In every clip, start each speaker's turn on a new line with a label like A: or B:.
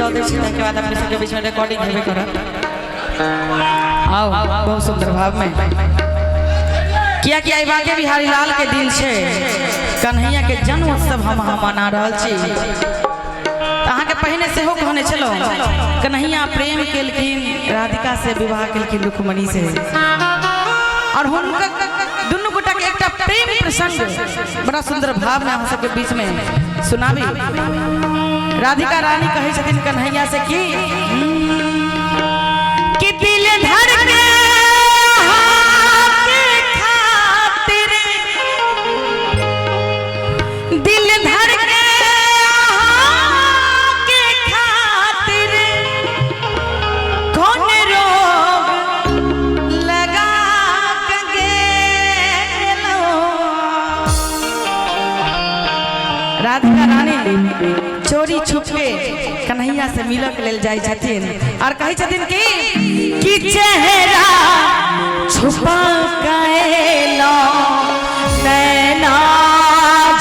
A: दऽ दै छी, ताहिके बाद अपने सबके बीचमे रिकॉर्डिंग हेबे करत। आओ बहुत सुंदर भाव में, कियाकि आइ बांके बिहारी लाल के दिन छै, कन्हैया के जन्म उत्सव हम अहाँ मना रहल छी। तऽ अहाँके पहिने सेहो कहने छलहुँ, कन्हैया प्रेम केलखिन राधिका से, विवाह केलखिन रुक्मणी से, और हुनका दुनू गोटा के एकटा प्रेम प्रसंग बड़ा सुंदर भाव में अहाँ सबके बीच में सुनाबी। राधिका रानी कहै छथिन कन्हैया से कि दिल धर के खातिर, दिल धर के के खातिर कौन रोग लगा के गेलो। राधिका रानी चोरी छुप के कन्हैया से मिलऽ के लेल जाइ छथिन और कहै छथिन कि चेहरा छुपा के लो, नैना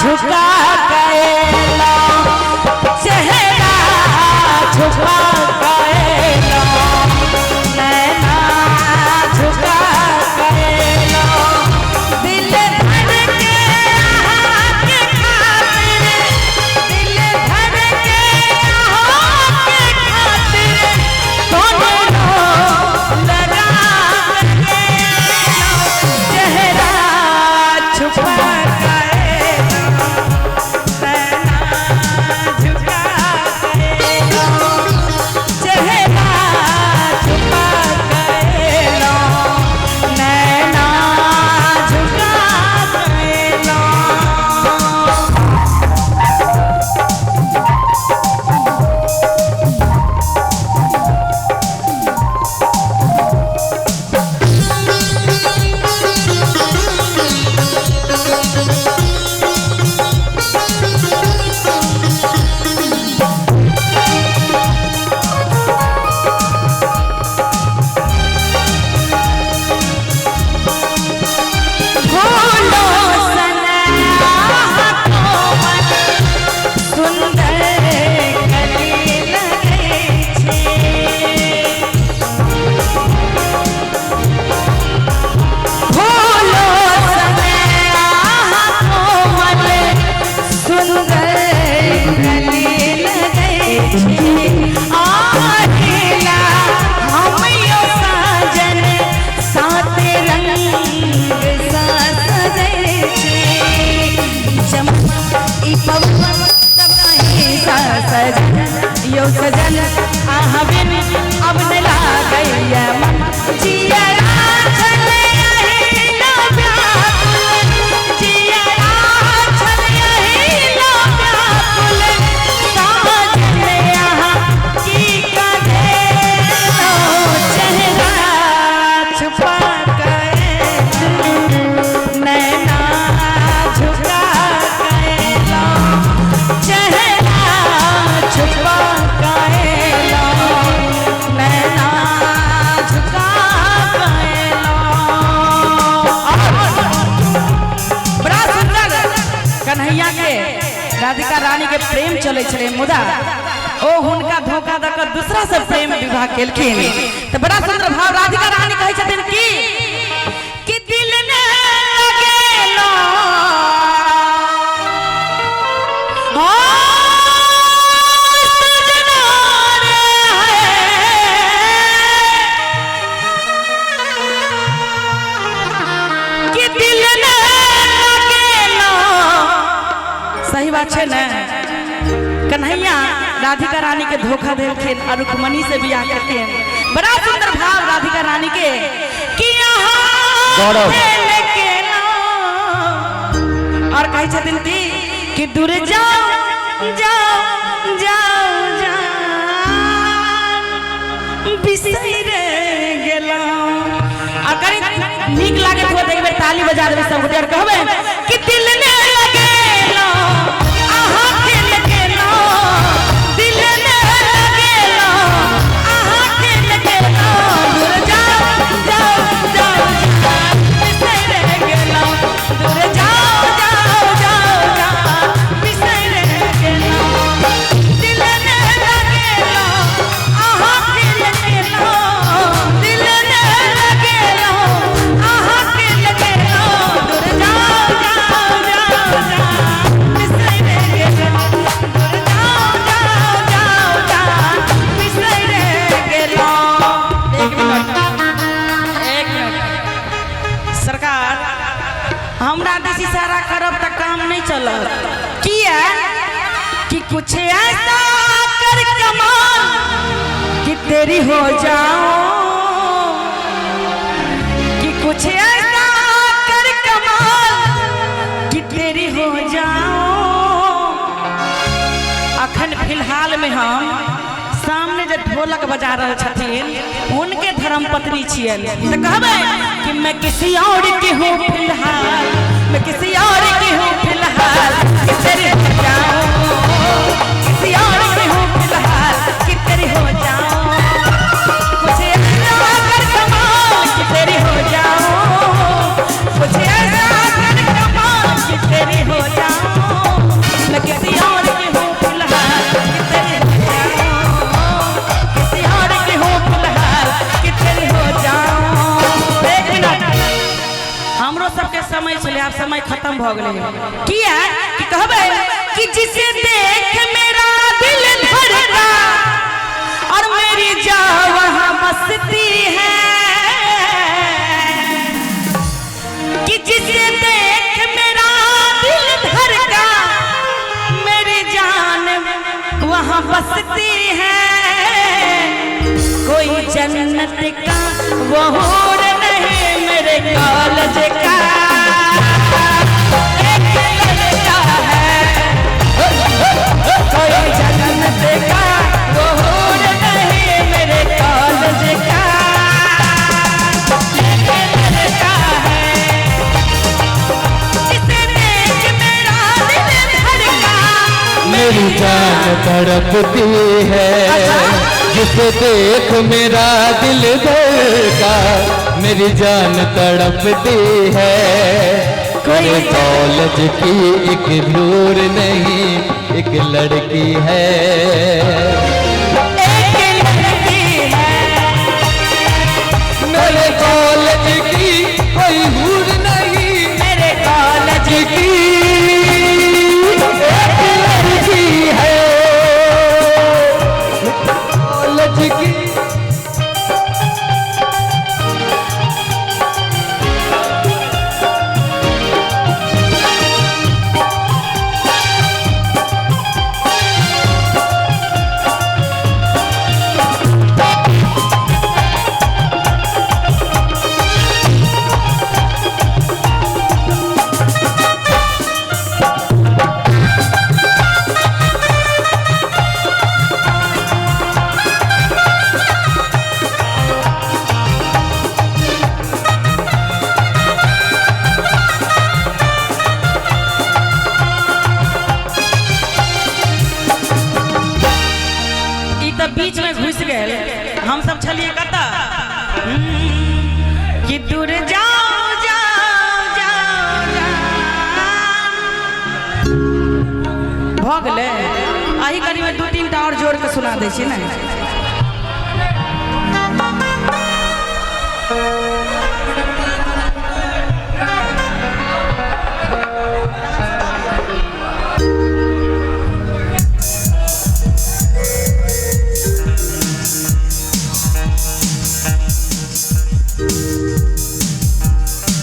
A: झुका के लो, चेहरा छुपा के लो, नैना झुका के लो, दिल धर के अहाँके खातिर, दिल धर के अहाँके खातिर कौन रोग लगा के लो, चेहरा छुपा के लो, नैना झुका के लो, चेहरा छुपा के लो, नैना झुका के लो। भूलो सना कोमल सुंदर कली लगै छै, भूलो सना कोमल सुंदर कली लगै छै, आहिला हम यो साजन सात रंग सा सजै छै, चमन ई पवन सब कहीं सा सजन, यो सजन अहाँ बिन अब न लागैया मन, जियरा छल अहिला व्याकुल, जियरा छल अहिला व्याकुल, साजन अहाँ की करेलो, चेहरा छुपा के नैना झुका के लो, चेहरा छुपा के लो, नैना झुका के लो। बड़ा सुंदर कन्हैया के राधिका रानी के प्रेम चलै छलै, मुदा ओ हुनका धोखा दऽ कऽ दूसरा से प्रेम विवाह केलखिन। तऽ बड़ा सुंदर भाव राधिका रानी कहै छथिन कि दिल ने लगेलो, हाँ सजना रे है, कि दिल ने लगेलो। सही बात छै ने, कन्हैया राधिका रानी के धोखा देलखिन और रुक्मणी से बियाह केलखिन। बड़ा सुंदर भाव राधिका रानी के कि
B: गौरव।
A: और कहै छथिन कि दूर जाओ जाओ जाओ जान बिसरि गेलहुँ। आ कनि नीक लागैत हुए तऽ एक बेर ताली बजा देबै सब गोटे और कहबै कि दिल ने लगेलहुँ अहाँ खेल गेलहुँ, दिल ने लगेलहुँ अहाँ खेल गेलहुँ, दूर जाओ जाओ जाओ जान बिसरि गेलहुँ, दूर जाओ जाओ जाओ जान बिसरि गेलहुँ, दिल ने लगेलहुँ चलत। किया कि कुछ ऐसा कर कमाल कि तेरी हो जाऊं, कि कुछ ऐसा कर कमाल कि तेरी हो जाऊं। अखन फिलहाल में हम सामने जे ढोलक बजा रहल छथिन उनके धर्म पत्नी छियन, तो कहबै कि मैं किसी और की हूँ फिलहाल, मैं किसी और की हूँ फिलहाल कि तेरी हो जाऊं, किसी और की हूँ फिलहाल कि तेरी हो जाऊं। कुछ ऐसा कर कमाल कि तेरी हो जाऊं, कुछ ऐसा कर कमाल कि तेरी हो जाऊं, मैं किसी और की हूँ फिलहाल कि तेरी हो जाऊं, किसी और की हूँ फिलहाल कि तेरी हो जाऊं। एक मिनट, हमरो सबके समय छलै, आब समय खत्म भ गेलै। किया कि कहबै कि जिसे देख मेरा दिल धड़का और मेरी जान वहाँ बसती है, कि जिसे देख मेरा दिल धड़का मेरी जान वहाँ बसती है। कोई जन्नत का वो हूर नहीं मेरे कॉलेज का एक लड़का है, कोई जन्नत का वो हूर नहीं मेरे कॉलेज का एक लड़का है। जिसे देख मेरा दिल धड़का
B: मेरी जान तड़पती है, जिसे देख मेरा दिल धड़का मेरी जान तड़पती है। मेरे कॉलेज की एक नूर नहीं एक लड़की है,
A: एक लड़की है।
B: मेरे कॉलेज की कोई हूर नहीं
A: मेरे कॉलेज
B: की एक लड़की है, कॉलेज की।
A: बीच में घुस गए हम सब छलिए कतऽ कि दूर जाओ जाओ जाओ जाओ भऽ गेलै। अही करीब में 2-3 टा और जोड़ के सुना दै छी ने।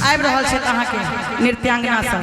A: आबि रहल छथि अहाँके नृत्यांगना सब।